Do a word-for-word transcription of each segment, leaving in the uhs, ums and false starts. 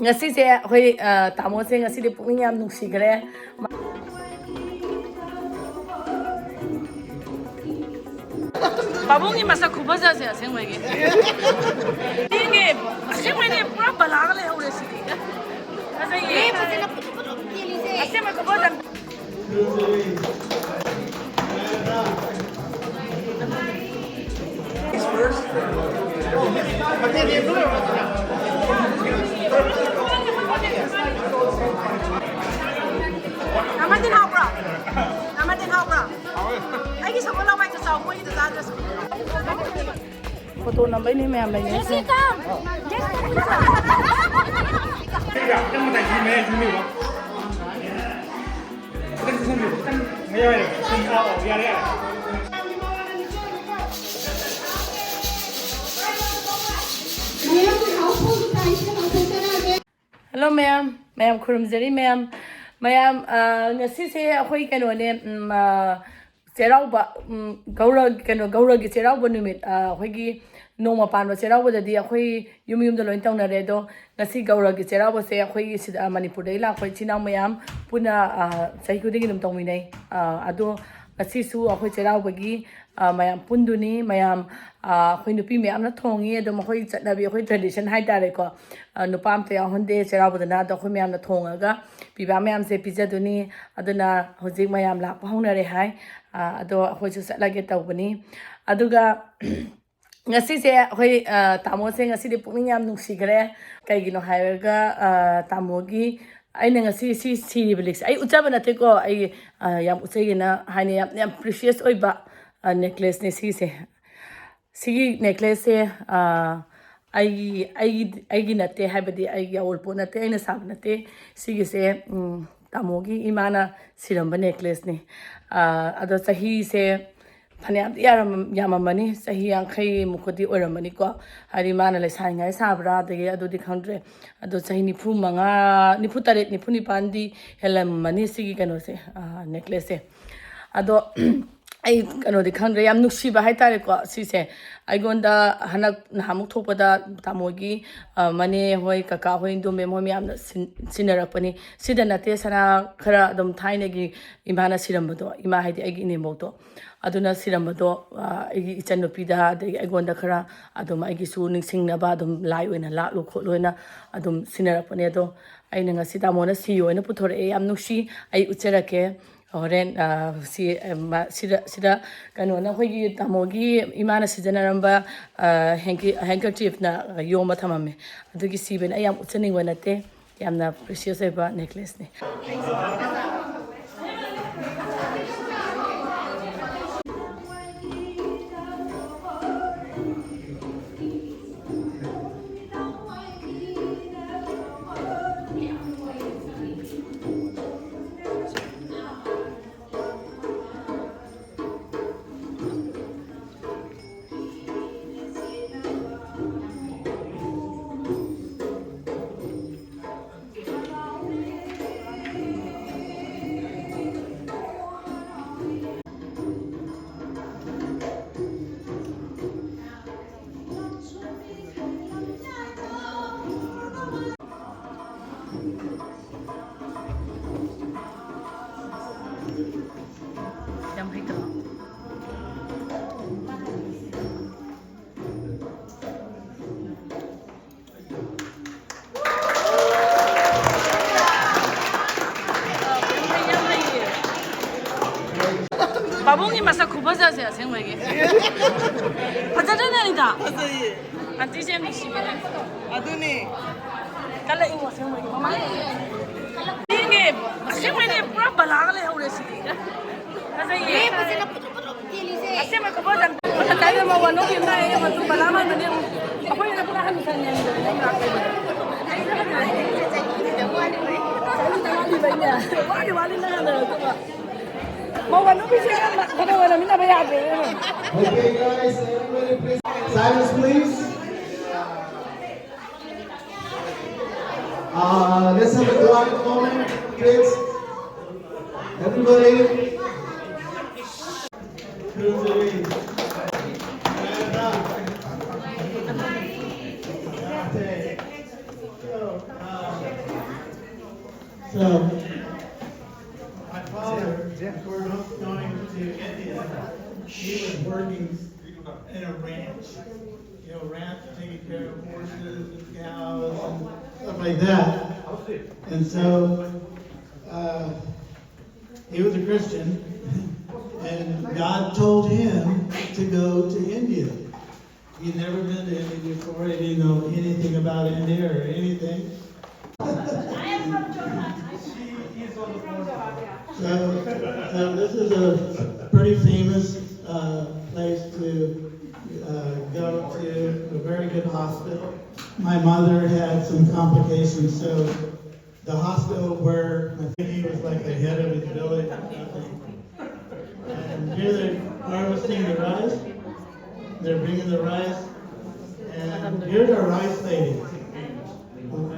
ꯉꯁꯤꯁꯦ ꯑꯩꯈꯣꯏ, ꯑ, ꯇꯥꯃꯣꯁꯦ ꯉꯁꯤꯗꯤ ꯄꯨꯛꯅꯤꯡ ꯌꯥꯝ ꯅꯨꯡꯁꯤꯈ꯭ꯔꯦ꯫ ꯄꯥꯕꯨꯡꯒꯤ ꯃꯁꯛ ꯈꯨꯐꯖꯁꯦ ꯑꯁꯦꯡꯕꯒꯤ꯫ ꯆꯦꯡꯒꯤ ꯑꯁꯦꯡꯕꯩꯅꯦ ꯄꯨꯔꯥ ꯕꯂꯥꯒ ꯂꯩꯍꯧꯔꯦ ꯁꯤꯗꯤ꯫ ꯐꯖꯩꯌꯦ꯫ ꯑꯦ, ꯐꯖꯅ ꯄꯨꯊꯣꯛ ꯄꯨꯊꯣꯛ ꯀꯦꯜꯂꯤꯁꯦ꯫ ꯑꯁꯦꯡꯕ ꯈꯨꯐꯖ꯫ ꯑꯃꯗꯤ ꯍꯥꯎꯕ꯭ꯔꯣ? ꯑꯃꯗꯤ ꯍꯥꯎꯕ꯭ꯔꯣ? ꯑꯩꯒꯤ ꯁꯒꯣꯜ ꯍꯋꯥꯏꯗꯣ ꯆꯥꯎ, ꯃꯣꯏꯒꯤꯗꯣ ꯆꯥꯗ꯭ꯔꯁꯨ꯫ ꯐꯣꯇꯣ ꯅꯝꯕꯩꯅꯦ ꯃꯌꯥꯝ ꯂꯩꯅꯩꯁꯦ꯫ ꯍꯜꯂꯣ ꯃꯌꯥꯝ, ꯃꯌꯥꯝ ꯈꯨꯔꯨꯝꯖꯔꯤ ꯃꯌꯥꯝ꯫ ꯃꯌꯥꯝ, ꯑ, ꯉꯁꯤꯁꯦ ꯑꯩꯈꯣꯏ ꯀꯩꯅꯣꯅꯦ, ꯎꯝ, ꯑ, ꯆꯩꯔꯥꯎꯕ, ꯎꯝ, ꯒꯧꯔ, ꯀꯩꯅꯣ, ꯒꯧꯔꯒꯤ ꯆꯩꯔꯥꯎꯕ ꯅꯨꯃꯤꯠ, ꯑ, ꯑꯩꯈꯣꯏꯒꯤ ꯅꯣꯡꯃ ꯄꯥꯟꯕ ꯆꯩꯔꯥꯎꯕꯗꯗꯤ ꯑꯩꯈꯣꯏ ꯌꯨꯝ ꯌꯨꯝꯗ ꯂꯣꯏ ꯇꯧꯅꯔꯦ꯫ ꯑꯗꯣ ꯉꯁꯤ ꯒꯧꯔꯒꯤ ꯆꯩꯔꯥꯎꯕꯁꯦ ꯑꯩꯈꯣꯏꯒꯤ ꯁꯤꯗ, ꯑ, ꯃꯅꯤꯄꯨꯔꯗꯒꯤ ꯂꯥꯛꯄ ꯏꯆꯤꯟ ꯏꯅꯥꯎ ꯃꯌꯥꯝ ꯄꯨꯟꯅ, ꯑ, ꯆꯍꯤ ꯈꯨꯗꯤꯡꯒꯤ ꯑꯗꯨꯝ ꯇꯧꯃꯤꯟꯅꯩ꯫ ꯑ, ꯑꯗꯣ ꯉꯁꯤꯁꯨ ꯑꯩꯈꯣꯏ ꯆꯩꯔꯥꯎꯕꯒꯤ, ꯑ, ꯃꯌꯥꯝ ꯄꯨꯟꯗꯨꯅꯤ, ꯃꯌꯥꯝ, ꯑ, ꯑꯩꯈꯣꯏ ꯅꯨꯄꯤ ꯃꯌꯥꯝꯅ ꯊꯣꯡꯉꯤ꯫ ꯑꯗꯨꯝ ꯑꯩꯈꯣꯏ ꯆꯠꯅꯕꯤ, ꯑꯩꯈꯣꯏ tradition ꯍꯥꯏꯇꯥꯔꯦꯀꯣ꯫ ꯑ, ꯅꯨꯄꯥ ꯑꯝꯇ ꯌꯥꯎꯍꯟꯗꯦ ꯆꯩꯔꯥꯎꯕꯗꯅ꯫ ꯑꯗꯣ ꯑꯩꯈꯣꯏ ꯃꯌꯥꯝꯅ ꯊꯣꯡꯉꯒ ꯄꯤꯕ ꯃꯌꯥꯝꯁꯦ ꯄꯤꯖꯗꯣꯏꯅꯤ꯫ ꯑꯗꯨꯅ ꯍꯧꯖꯤꯛ ꯃꯌꯥꯝ ꯂꯥꯛꯄ ꯍꯧꯅꯔꯦ ꯍꯥꯏ꯫ ꯑ, ꯑꯗꯣ ꯑꯩꯈꯣꯏꯁꯨ ꯆꯠꯂꯒꯦ ꯇꯧꯕꯅꯤ꯫ ꯑꯗꯨꯒ ꯉꯁꯤꯁꯦ ꯑꯩꯈꯣꯏ, ꯑ, ꯇꯥꯃꯣꯁꯦ ꯉꯁꯤꯗꯤ ꯄꯨꯛꯅꯤꯡ ꯌꯥꯝ ꯅꯨꯡꯁꯤꯈ꯭ꯔꯦ꯫ ꯀꯩꯒꯤꯅꯣ ꯍꯥꯏꯔꯒ, ꯑ, ꯇꯥꯃꯣꯒꯤ, ꯑꯩꯅ ꯉꯁꯤ ꯁꯤ ꯁꯤꯔꯤꯕ ꯂꯤꯛꯁꯦ ꯑꯩ ꯎꯠꯆꯕ ꯅꯠꯇꯦꯀꯣ, ꯑꯩ, ꯑ, ꯌꯥꯝ ꯎꯠꯆꯩꯌꯦꯅ ꯍꯥꯏꯅ ꯌꯥꯝ, ꯌꯥꯝ precious ꯑꯣꯏꯕ, ꯑ, necklaceꯅꯦ ꯁꯤꯒꯤꯁꯦ꯫ ꯁꯤꯒꯤ necklaceꯁꯦ, ꯑ, ꯑꯩꯒꯤ, ꯑꯩꯒꯤ, ꯑꯩꯒꯤ ꯅꯠꯇꯦ, ꯍꯥꯏꯕꯗꯤ ꯑꯩꯒꯤ ꯑꯋꯣꯜꯄꯣꯠ ꯅꯠꯇꯦ, ꯑꯩꯅ ꯁꯥꯕ ꯅꯠꯇꯦ꯫ ꯁꯤꯒꯤꯁꯦ, ꯎꯝ, ꯇꯥꯃꯣꯒꯤ ꯏꯃꯥꯅ ꯁꯤꯔꯝꯕ necklaceꯅꯤ꯫ ꯑ, ꯑꯗꯣ ꯆꯍꯤꯁꯦ ꯐꯅꯌꯥꯝꯗꯤ ꯌꯥꯔꯝ-, ꯌꯥꯝꯃꯝꯃꯅꯤ, ꯆꯍꯤ ꯌꯥꯡꯈꯩ ꯃꯨꯛꯀꯗꯤ ꯑꯣꯏꯔꯝꯃꯅꯤꯀꯣ꯫ ꯍꯥꯏꯗꯤ ꯃꯥꯅ ꯂꯩꯁꯥꯔꯤꯉꯩ ꯁꯥꯕ꯭ꯔꯥ, ꯑꯗꯒꯤ ꯑꯗꯨꯗꯤ ꯈꯪꯗ꯭ꯔꯦ꯫ ꯑꯗꯣ ꯆꯍꯤ ꯅꯤꯐꯨ ꯃꯉꯥ, ꯅꯤꯐꯨ ꯇꯔꯦꯠ, ꯅꯤꯐꯨ ꯅꯤꯄꯥꯟꯗꯤ ꯍꯦꯜꯂꯝꯃꯅꯤ ꯁꯤꯒꯤ ꯀꯩꯅꯣꯁꯦ, ꯑ, necklaceꯁꯦ꯫ ꯑꯗꯣ ꯑꯩ ꯀꯩꯅꯣꯗꯤ ꯈꯪꯗ꯭ꯔꯦ, ꯌꯥꯝ ꯅꯨꯡꯁꯤꯕ ꯍꯥꯏꯇꯥꯔꯦꯀꯣ ꯁꯤꯁꯦ꯫ ꯑꯩꯉꯣꯟꯗ ꯍꯟꯗꯛ ꯅꯍꯥꯟꯃꯨꯛ ꯊꯣꯛꯄꯗ ꯇꯥꯃꯣꯒꯤ, ꯑ, ꯃꯅꯦ ꯍꯣꯏ, ꯀꯀꯥ ꯍꯣꯏ, ꯏꯟꯗꯣꯝꯕꯦꯝ ꯍꯣꯏ ꯃꯌꯥꯝꯅ ꯁꯤꯟ-, ꯁꯤꯟꯅꯔꯛꯄꯅꯤ꯫ ꯁꯤꯗ ꯅꯠꯇꯦ, ꯁꯅꯥ ꯈꯔ ꯑꯗꯨꯝ ꯊꯥꯏꯅꯒꯤ ꯏꯃꯥꯅ ꯁꯤꯔꯝꯕꯗꯣ, ꯏꯃꯥ ꯍꯥꯏꯗꯤ ꯑꯩꯒꯤ ꯏꯅꯦꯝꯕꯣꯛꯇꯣ, ꯑꯗꯨꯅ ꯁꯤꯔꯝꯕꯗꯣ, ꯑ, ꯑꯩꯒꯤ ꯏꯆꯟꯅꯨꯄꯤꯗ, ꯑꯗꯒꯤ ꯑꯩꯉꯣꯟꯗ ꯈꯔ ꯑꯗꯨꯝ ꯑꯩꯒꯤꯁꯨ ꯅꯤꯡꯁꯤꯡꯅꯕ ꯑꯗꯨꯝ ꯂꯥꯏ ꯑꯣꯏꯅ ꯂꯥꯠꯂꯨ ꯈꯣꯠꯂꯨ ꯍꯥꯏꯅ ꯑꯗꯨꯝ ꯁꯤꯟꯅꯔꯛꯄꯅꯦ꯫ ꯑꯗꯣ ꯑꯩꯅ ꯉꯁꯤ ꯇꯥꯃꯣꯅ ꯁꯤꯌꯣ ꯍꯥꯏꯅ ꯄꯨꯊꯣꯔꯛꯑꯦ, ꯌꯥꯝ ꯅꯨꯡꯁꯤ, ꯑꯩ ꯎꯠꯆꯔꯛꯀꯦ꯫ ꯍꯣꯔꯦꯟ, ꯑ, ꯁꯤ, ꯑ, ꯃ-, ꯁꯤꯗ, ꯁꯤꯗ ꯀꯩꯅꯣꯅ, ꯑꯩꯈꯣꯏꯒꯤ ꯇꯥꯃꯣꯒꯤ ꯏꯃꯥꯅ ꯁꯤꯖꯤꯟꯅꯔꯝꯕ, ꯑ, ꯍꯦꯡꯀꯤ-, ꯍꯦꯡꯀꯔꯆꯤꯞꯅ ꯌꯣꯝꯕ ꯊꯝꯃꯝꯃꯦ꯫ ꯑꯗꯨꯒꯤ ꯁꯤꯕꯅꯤ, ꯑꯩ ꯌꯥꯝ ꯎꯠꯆꯅꯤꯡꯕ ꯅꯠꯇꯦ, ꯌꯥꯝꯅ ꯄ꯭ꯔꯤꯁꯤꯌꯁ ꯑꯣꯏꯕ ꯅꯦꯀ꯭ꯂꯦꯁꯅꯤ꯫ ꯌꯥꯝ ꯍꯩꯇ꯭ꯔꯣ? ꯄꯥꯕꯨꯡꯒꯤ ꯃꯁꯛ ꯈꯨꯐꯖꯁꯦ ꯑꯁꯦꯡꯕꯒꯤ꯫ ꯐꯖꯗ꯭ꯔꯅꯦ, ꯑꯅꯤꯇꯥ? ꯐꯖꯩꯌꯦ꯫ ꯑꯟꯇꯤꯁꯦ ꯌꯥꯝ ꯅꯨꯡꯁꯤꯕꯅꯦ꯫ ꯑꯗꯨꯅꯦ꯫ ꯀꯜꯂꯛꯏꯉꯣ ꯑꯁꯦꯡꯕꯒꯤ꯫ ꯃꯃꯥꯏ ꯌꯦꯡꯉꯦ꯫ ꯑꯁꯦꯡꯕꯩꯅꯦ, ꯄꯨꯔꯥ ꯕꯂꯥꯒ ꯂꯩꯍꯧꯔꯦ ꯁꯤꯗꯤ꯫ ꯐꯖꯩꯌꯦ꯫ ꯂꯦꯞꯄꯁꯤꯅ ꯄꯨꯊꯣꯛ ꯄꯨꯊꯣꯛ ꯀꯦꯜꯂꯤꯁꯦ꯫ ꯑꯁꯦꯡꯕ ꯈꯨꯐꯖ ꯑꯃ꯫ ꯉꯁꯥꯏꯗ ꯃꯧ ꯑꯅꯧꯕꯤ ꯑꯃ ꯂꯥꯛꯑꯦ, ꯃꯆꯨ ꯕꯂꯥ ꯃꯥꯟꯕꯅꯦ ꯌꯦꯡꯉꯣ꯫ ꯑꯩꯈꯣꯏꯅ ꯄꯨꯔꯥ ꯍꯅꯨꯊꯪꯅꯦ ꯍꯥꯏꯕꯗꯣ ꯅꯪ ꯂꯥꯛꯄꯩꯗꯨꯗ꯫ ꯆꯍꯤ ꯇꯔꯥ ꯋꯥꯠꯂꯤꯕꯩꯅꯦ꯫ ꯋꯥꯠꯂꯤ, ꯋꯥꯠꯂꯤ ꯅꯪ ꯍꯟꯅꯔꯛꯇꯕ꯫ ꯃꯧ ꯑꯅꯧꯕꯤꯁꯦ ꯐꯣꯇꯣ ꯑꯣꯏꯅꯃꯤꯟꯅꯕ ꯌꯥꯗ꯭ꯔꯦ ꯏꯕꯦꯝꯃ꯫ Okay, guys, everybody please. Silence, please. Uh, let's have a quiet moment, kids. Everybody. So, my father, before going to India, he was working in a ranch. You know, ranch, taking care of horses and cows and stuff like that. And so, uh, he was a Christian, and God told him to go to India. He'd never been to India before. He didn't know anything about India or anything. So, so this is a pretty famous uh, place to uh, go to, a very good hospital. My mother had some complications, so the hospital where I think he was like the head of his village or something. And here they're harvesting the rice. They're bringing the rice. And here's our rice lady.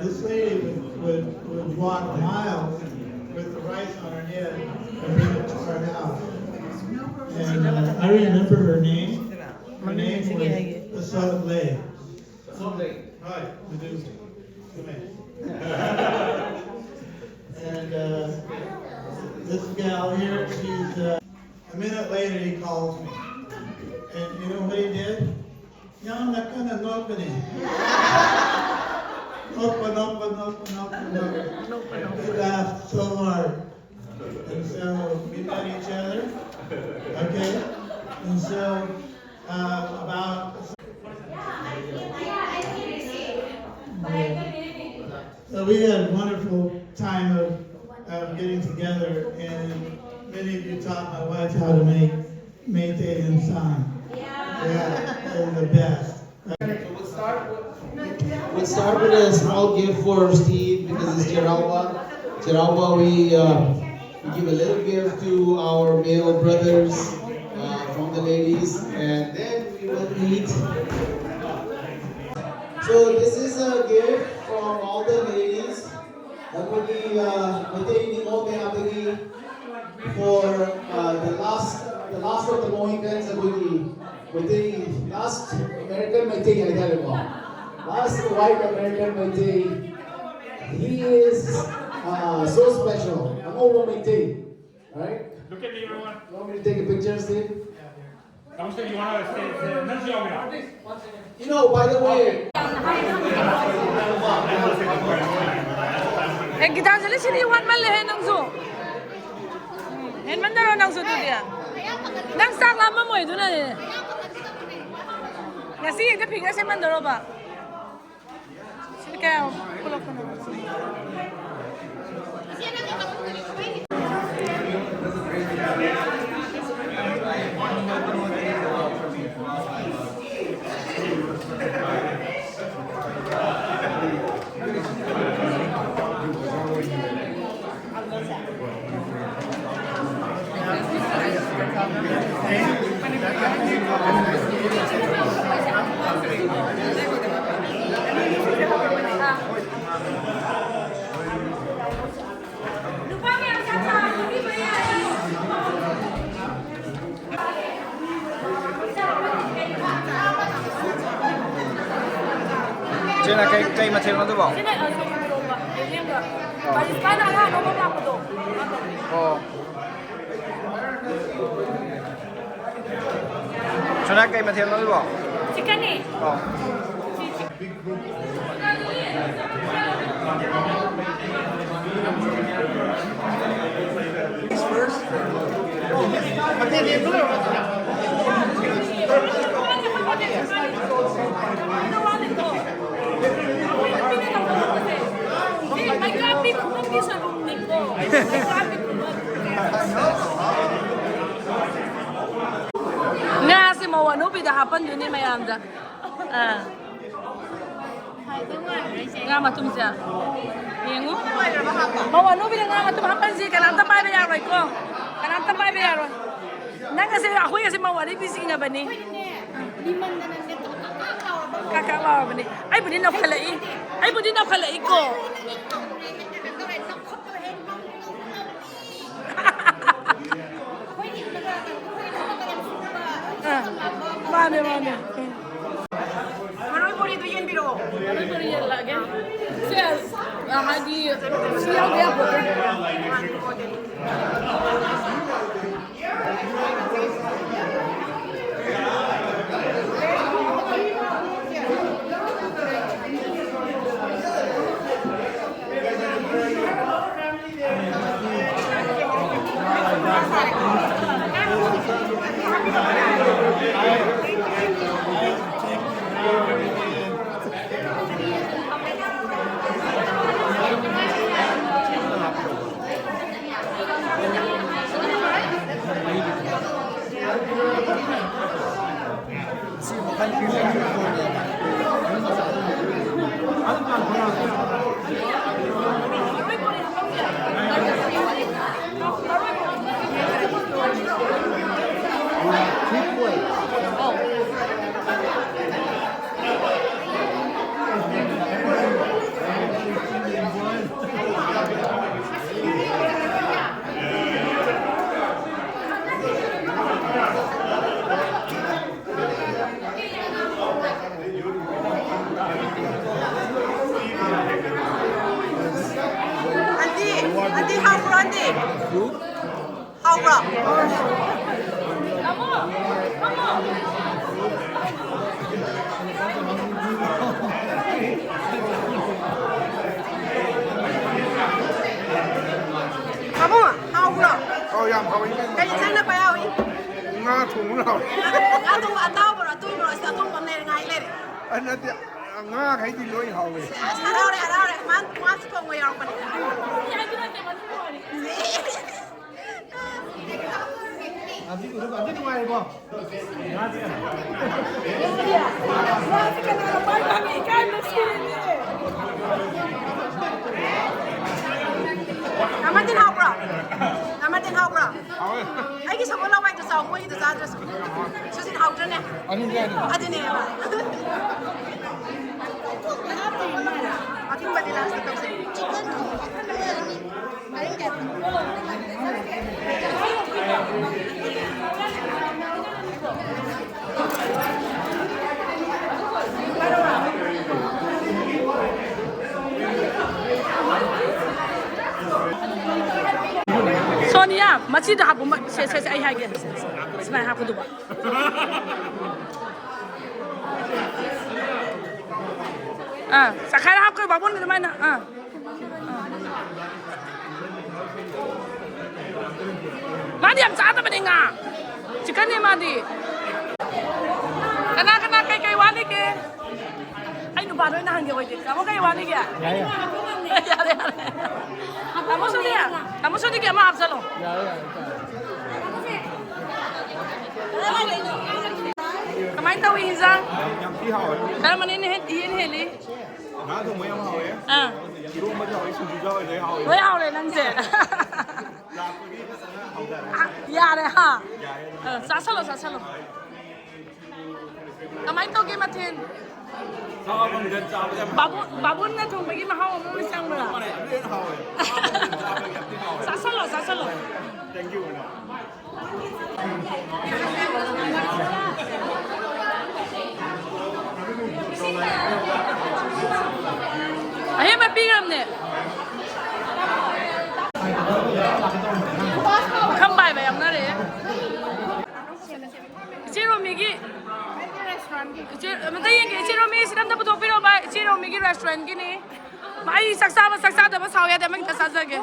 This lady would, would, would walk miles with the rice on her head and bring it to our house. And uh, I remember her name. Her name was Asad Lay. Hi, Medusa. Come in. And uh, this gal here, she's uh, a minute later he calls me. And you know what he did? Yang nakana nopani. Nopa, nopa, nopa, nopa, nopa. He laughed so hard. And so we met each other. Okay? And so uh, about so we had a wonderful time of, of getting together, and many of you taught my wife how to make Meitei and San. Yeah, they're the best. We'll start with, we'll start with a small gift for Steve because it's Jeralba. Jeralba, we, uh, we give a little gift to our male brothers uh, from the ladies, and then we will eat. So this is a gift from all the ladies. ꯑꯩꯈꯣꯏꯒꯤ, uh, Meitei ꯅꯤꯉꯣꯜ ꯃꯌꯥꯝꯗꯒꯤ for uh, the last, the last of the Mohicans, ꯑꯩꯈꯣꯏꯒꯤ Meitei, last American Meitei ꯍꯥꯏꯇꯥꯔꯦꯀꯣ, last white American Meitei He is uh, so special. ꯑꯉꯧꯕ Meitei. Right? Look at me, everyone. You want me to take a picture, Steve? Kamusta, you wanna stay, stay? ꯅꯪꯁꯨ ꯌꯥꯎꯒꯦꯔꯥ? You know, by the way, ꯑꯦ, ꯒꯤꯇꯥꯟꯖꯂꯤ, ꯁꯤꯗꯤ ꯋꯥꯠꯃꯜꯂꯦꯍꯦ ꯅꯪꯁꯨ꯫ ꯎꯝ, ꯍꯦꯟꯃꯟꯗꯔꯣ ꯅꯪꯁꯨ ꯑꯗꯨꯗꯤ? ꯅꯪ ꯆꯥꯛ ꯂꯥꯝꯃꯝꯃꯣꯏ ꯑꯗꯨꯅꯅꯦ꯫ ꯉꯁꯤ ꯍꯦꯛꯇ figure ꯁꯦꯝꯃꯟꯗꯣꯔꯕ? ꯁꯤꯗ ꯀꯌꯥ ꯄꯨꯂꯛꯄꯅꯣ? ꯏꯆꯦꯅ ꯀꯩ, ꯀꯩ ꯃꯊꯦꯜꯅꯣ ꯑꯗꯨꯕꯣ? ꯁꯤꯅ, ꯑ, ꯁꯣꯏꯕꯨꯝ ꯏꯔꯣꯝꯕ, ꯌꯦꯟꯗꯦꯝꯒ꯫ ꯑꯣ꯫ ꯄꯥꯔꯤꯁꯀꯥꯅ ꯑꯉꯥꯡ ꯑꯅꯧꯕ ꯂꯥꯛꯄꯗꯣ, ꯃꯥ ꯇꯧꯕꯤꯕ꯫ ꯑꯣ꯫ ꯁꯣꯅꯥ, ꯀꯩ ꯃꯊꯦꯜꯅꯣ ꯑꯗꯨꯕꯣ? ꯆꯤꯛꯀꯟꯅꯦ꯫ ꯑꯣ꯫ ꯉꯥꯁꯦ ꯃꯧ ꯑꯅꯧꯕꯤꯗ ꯍꯥꯞꯄꯟꯗꯣꯏꯅꯦ ꯃꯌꯥꯝꯗ꯫ ꯑꯥ꯫ ꯉꯥ ꯃꯇꯨꯝꯁꯦ꯫ ꯌꯦꯡꯉꯨ꯫ ꯃꯧ ꯑꯅꯧꯕꯤꯗ ꯉꯥ ꯃꯇꯨꯝ ꯍꯥꯞꯄꯟꯁꯤ꯫ ꯀꯅꯥꯝꯇ ꯄꯥꯏꯕ ꯌꯥꯔꯣꯏꯀꯣ꯫ ꯀꯅꯥꯝꯇ ꯄꯥꯏꯕ ꯌꯥꯔꯣꯏ꯫ ꯅꯪ ꯑꯁꯦ, ꯑꯩꯈꯣꯏ ꯑꯁꯦ ꯃꯧ ꯑꯔꯤꯕꯤ ꯆꯤꯡꯅꯕꯅꯤ꯫ ꯀꯥꯛ ꯀꯥꯛ ꯂꯥꯎꯔꯕꯅꯤ꯫ ꯑꯩꯕꯨꯗꯤ ꯅꯧꯈꯠꯂꯛꯏ꯫ ꯑꯩꯕꯨꯗꯤ ꯅꯧꯈꯠꯂꯛꯏꯀꯣ꯫ ꯑꯥ, ꯃꯥꯅꯦ, ꯃꯥꯅꯦ꯫ ꯎꯝ꯫ ꯃꯔꯣꯏ ꯕꯣꯔꯤꯗꯣ ꯌꯦꯟꯕꯤꯔꯛꯑꯣ꯫ ꯃꯔꯣꯏ ꯕꯣꯔꯤ ꯌꯦꯜꯂꯛꯑꯒꯦ꯫ Cheers꯫ ꯍꯥꯏꯗꯤ ꯁꯤ ꯌꯥꯎꯗ ꯌꯥꯄꯣꯠꯇꯦ꯫ ꯑꯟꯗꯤ, ꯑꯟꯗꯤ ꯍꯥꯎꯕ꯭ꯔꯣ, ꯑꯟꯗꯤ? ꯍꯥꯎꯕ꯭ꯔꯣ? ꯇꯥꯃꯣ, ꯍꯥꯎꯕ꯭ꯔꯣ? ꯑꯧ, ꯌꯥꯝ ꯍꯥꯎꯋꯤ, ꯏꯕꯦꯝꯃ꯫ ꯀꯩ ꯏꯟꯁꯥꯡꯅ ꯈ꯭ꯋꯥꯏ ꯍꯥꯎꯏ? ꯉꯥ ꯊꯣꯡꯕꯅ ꯍꯥꯎꯋꯤ꯫ ꯉꯥ ꯊꯣꯡꯕ ꯑꯇꯥꯎꯕꯔꯣ, ꯑꯇꯣꯏꯕꯔꯣ? ꯑꯁ, ꯑꯇꯣꯡꯕ ꯑꯃ ꯂꯩꯔꯦ, ꯉꯥ ꯂꯩꯔꯦ꯫ ꯑ, ꯅꯠꯇꯦ, ꯉꯥꯈꯩꯗꯤ ꯂꯣꯏ ꯍꯥꯎꯋꯦ꯫ ꯑꯁ, ꯍꯔꯥꯎꯔꯦ, ꯍꯔꯥꯎꯔꯦ꯫ ꯃꯥ, ꯃꯥꯁꯨ ꯊꯣꯡꯕ ꯌꯥꯎꯔꯛꯄꯅꯦ꯫ ꯑꯗꯨ ꯅꯨꯡꯉꯥꯏꯔꯤꯕꯣ? ꯅꯃꯇꯤꯟ ꯍꯥꯎꯕ꯭ꯔꯣ? ꯅꯃꯇꯤꯟ ꯍꯥꯎꯕ꯭ꯔꯣ? ꯍꯥꯎꯋꯦ꯫ ꯑꯩꯒꯤ ꯁꯒꯣꯜ ꯍꯋꯥꯏꯗꯣ ꯆꯥꯎ, ꯃꯣꯏꯒꯤꯗꯣ ꯆꯥꯗ꯭ꯔꯁꯨ꯫ ꯁꯨꯖꯤꯟ ꯍꯥꯎꯗ꯭ꯔꯅꯦ? ꯑꯅꯤꯗꯤ ꯌꯥꯏꯗꯅ꯫ ꯑꯗꯨꯅꯦꯕ꯫ ꯑꯊꯨꯝꯕꯗꯤ ꯂꯥꯁꯇ ꯇꯧꯁꯦ꯫ ꯃꯤꯌꯥ, ꯃꯆꯤꯗ ꯍꯥꯞꯄꯨ꯫ ꯃ-, ꯁꯦ, ꯁꯦ, ꯁꯦ, ꯑꯩ ꯍꯥꯏꯒꯦ꯫ ꯁꯦ, ꯁꯦ, ꯁꯦ꯫ ꯁꯨꯃꯥꯏꯅ ꯍꯥꯞꯀꯗꯧꯕ꯫ ꯑꯥ, ꯆꯈꯥꯏꯔ ꯍꯥꯞꯈ꯭ꯔꯣ, ꯕꯥꯃꯣꯟꯒꯤ ꯑꯗꯨꯃꯥꯏꯅ꯫ ꯑꯥ꯫ ꯃꯥꯗꯤ ꯌꯥꯝ ꯆꯥꯗꯕꯅꯦ ꯉꯥ꯫ ꯆꯤꯛꯀꯟꯅꯦ ꯃꯥꯗꯤ꯫ ꯀꯅꯥ ꯀꯅꯥ ꯀꯩꯀꯩ ꯋꯥꯠꯂꯤꯒꯦ? ꯑꯩ ꯅꯨꯄꯥꯗ ꯑꯣꯏꯅ ꯍꯪꯒꯦ ꯑꯣꯏꯗꯤ꯫ ꯇꯥꯃꯣ ꯀꯩ ꯋꯥꯠꯂꯤꯒꯦ? ꯌꯥꯏ, ꯌꯥꯏ꯫ ꯌꯥꯔꯦ, ꯌꯥꯔꯦ꯫ ꯇꯥꯃꯣ ꯁꯣꯅꯤ, ꯇꯥꯃꯣ ꯁꯣꯅꯤꯒꯤ ꯑꯃ ꯍꯥꯞꯆꯜꯂꯣ꯫ ꯌꯥꯔꯦ, ꯌꯥꯔꯦ, ꯌꯥꯔꯦ꯫ ꯀꯃꯥꯏꯅ ꯇꯧꯏ ꯏꯟꯖꯥꯡ? ꯌꯥꯝ ꯊꯤ ꯍꯥꯎꯋꯦ꯫ ꯀꯔꯝꯕꯅ ꯍꯦꯟꯅ ꯍꯦꯟ-, ꯏꯍꯦꯟ ꯍꯦꯜꯂꯤ? ꯉꯥ ꯊꯣꯡꯕ ꯌꯥꯝ ꯍꯥꯎꯋꯦ꯫ ꯑꯥ꯫ ꯏꯔꯣꯝꯕꯁꯨ ꯍꯥꯎꯋꯦ, ꯁꯤꯡꯖꯨꯁꯨ ꯍꯥꯎꯋꯦ, ꯂꯣꯏ ꯍꯥꯎꯋꯦ꯫ ꯂꯣꯏ ꯍꯥꯎꯔꯦ ꯅꯪꯁꯦ꯫ ꯂꯥꯛꯄꯒꯤ ꯐꯖꯅ ꯍꯥꯎꯊꯔꯦ꯫ ꯑꯥ, ꯌꯥꯔꯦ ꯍꯥ? ꯌꯥꯔꯦ꯫ ꯑꯥ, ꯆꯥꯁꯜꯂꯣ, ꯆꯥꯁꯜꯂꯣ꯫ ꯀꯃꯥꯏꯅ ꯇꯧꯒꯦ ꯃꯊꯦꯜ? ꯆꯥꯕ ꯐꯪꯗꯦ, ꯆꯥꯕ ꯌꯥꯝ ꯕꯥꯕꯨ-, ꯕꯥꯕꯨꯟꯅ ꯊꯣꯡꯕꯒꯤ ꯃꯍꯥꯎ ꯑꯃ ꯆꯪꯕ꯭ꯔꯥ? ꯃꯥꯅꯦ, ꯑꯗꯨ ꯍꯦꯟꯅ ꯍꯥꯎꯋꯦ꯫ ꯆꯥꯕ ꯌꯥꯝ ꯊꯤ ꯍꯥꯎꯋꯦ꯫ ꯆꯥꯁꯜꯂꯣ, ꯆꯥꯁꯜꯂꯣ꯫ Thank you, madam. ꯑꯍꯦꯟꯕ ꯄꯤꯈ꯭ꯔꯕꯅꯦ꯫ ꯄꯨꯈꯝ ꯄꯥꯏꯕ ꯌꯥꯎꯅꯔꯦ꯫ ꯏꯆꯦ ꯔꯣꯃꯤꯒꯤ ꯏꯆꯦ, ꯑꯃꯇ ꯌꯦꯡꯒꯦ꯫ ꯏꯆꯦ ꯔꯣꯃꯤ, ꯁꯤꯗ ꯑꯝꯇ ꯄꯨꯊꯣꯛꯄꯤꯔꯣ ꯚꯥꯏ꯫ ꯏꯆꯦ ꯔꯣꯃꯤꯒꯤ restaurant ꯀꯤꯅꯤ꯫ ꯑꯩ ꯆꯥꯛ ꯆꯥꯕ, ꯆꯥꯛ ꯆꯥꯗꯕ ꯁꯥꯎ ꯌꯥꯗꯦ꯫ ꯑꯃ ꯍꯦꯛꯇ ꯆꯥꯖꯒꯦ꯫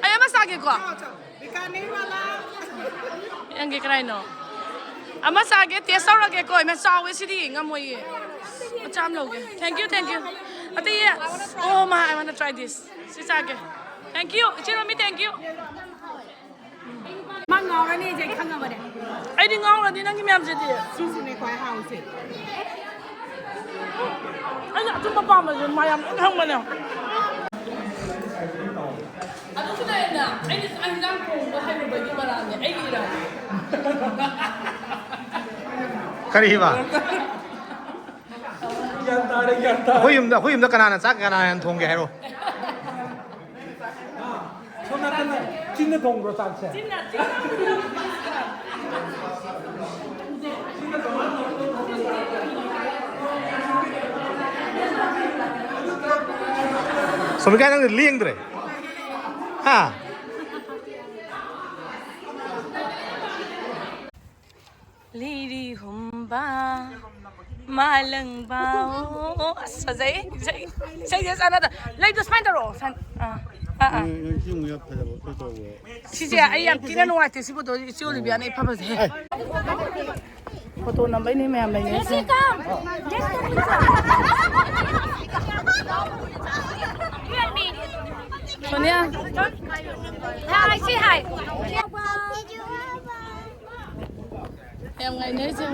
ꯑꯩ ꯑꯃ ꯆꯥꯒꯦꯀꯣ꯫ ꯌꯦꯡꯒꯦ ꯀꯅꯥꯏꯅꯣ? ꯑꯃ ꯆꯥꯒꯦ, taste ꯇꯧꯔꯒꯦꯀꯣ꯫ ꯏꯃꯥ, ꯆꯥꯎꯋꯦ ꯁꯤꯗꯤ, ꯉꯝꯃꯣꯏꯌꯦ꯫ ꯃꯆꯥ ꯑꯃ ꯂꯧꯒꯦ꯫ Thank you, thank you. ꯑꯇꯩ, oh my, I wanna try this. ꯁꯤ ꯆꯥꯒꯦ꯫ Thank you, ꯏꯆꯦ ꯔꯣꯃꯤ, thank you꯫ ꯃꯥ ꯉꯥꯎꯔꯅꯤ ꯑꯩꯁꯦ ꯑꯩ ꯈꯪꯉꯕꯅꯦ꯫ ꯑꯩꯗꯤ ꯉꯥꯎꯔꯅꯤ ꯅꯪꯒꯤ ꯃꯌꯥꯝꯁꯤꯗꯤ꯫ ꯁꯤꯁꯤꯅꯦ ꯈ꯭ꯋꯥꯏ ꯍꯥꯎꯁꯦ꯫ ꯑꯩꯅ ꯑꯆꯨꯝꯕ ꯄꯥꯝꯕꯁꯦ ꯃꯌꯥꯝ ꯂꯣꯏ ꯈꯪꯕꯅꯦ꯫ ꯑꯗꯨꯁꯨ ꯂꯩꯔꯦꯅ, ꯑꯩꯅ ꯆꯥꯛ ꯏꯟꯖꯥꯡ ꯊꯣꯡꯕ ꯍꯩꯔꯨꯕꯒꯤ ꯃꯔꯥꯜꯅꯦ, ꯑꯩꯒꯤ ꯏꯔꯥꯜꯅꯦ꯫ ꯀꯔꯤꯕ? ꯒ꯭ꯌꯥꯟ ꯇꯥꯔꯦ, ꯒ꯭ꯌꯥꯟ ꯇꯥꯔꯦ꯫ ꯑꯩꯈꯣꯏ ꯌꯨꯝꯗ, ꯑꯩꯈꯣꯏ ꯌꯨꯝꯗ ꯀꯅꯥꯅ ꯆꯥꯛ ꯀꯅꯥꯅ ꯊꯣꯡꯒꯦ ꯍꯥꯏꯔꯣ? ꯁꯣꯝ ꯅꯥꯀꯟꯗ ꯆꯤꯟꯅ ꯊꯣꯡꯕ꯭ꯔꯣ ꯆꯥꯛꯁꯦ? ꯆꯤꯟꯅ, ꯆꯤꯟꯅ꯫ ꯁꯣꯃꯤꯀꯥ, ꯅꯪꯗꯤ ꯂꯦꯡꯗ꯭ꯔꯦ? ꯍꯥ? ꯃꯥꯂꯪꯕꯥꯎ꯫ ꯑꯁ, ꯐꯖꯩ꯫ ꯏꯁꯩ, ꯏꯁꯩꯁꯦ ꯆꯥꯟꯅꯗ꯫ ꯂꯩꯗꯣ ꯁꯨꯃꯥꯏꯅ ꯇꯧꯔꯛꯑꯣ꯫ ꯁꯥꯟ-, ꯑꯥ, ꯑꯥ, ꯑꯥ꯫ ꯅꯣꯏ, ꯅꯣꯏ ꯁꯤ ꯑꯃꯨꯛ ꯌꯥꯝ ꯐꯖꯕ ꯑꯩꯈꯣꯏ ꯇꯧꯕ꯫ ꯁꯤꯁꯦ ꯑꯩ ꯌꯥꯝ ꯊꯤꯅ ꯅꯨꯡꯉꯥꯏꯇꯦ꯫ ꯁꯤ ꯐꯣꯇꯣꯁꯦ ꯏꯆꯦ ꯑꯣꯂꯤꯕꯤꯌꯥꯅ ꯑꯩ ꯐ ꯐꯖꯩ꯫ ꯐꯣꯇꯣ ꯅꯝꯕꯩꯅꯦ ꯃꯌꯥꯝ ꯂꯩꯅꯩꯁꯦ꯫ ꯁꯣꯅꯤꯌꯥ꯫ ꯃꯌꯥꯝ ꯉꯥꯏꯅꯔꯤꯁꯦ꯫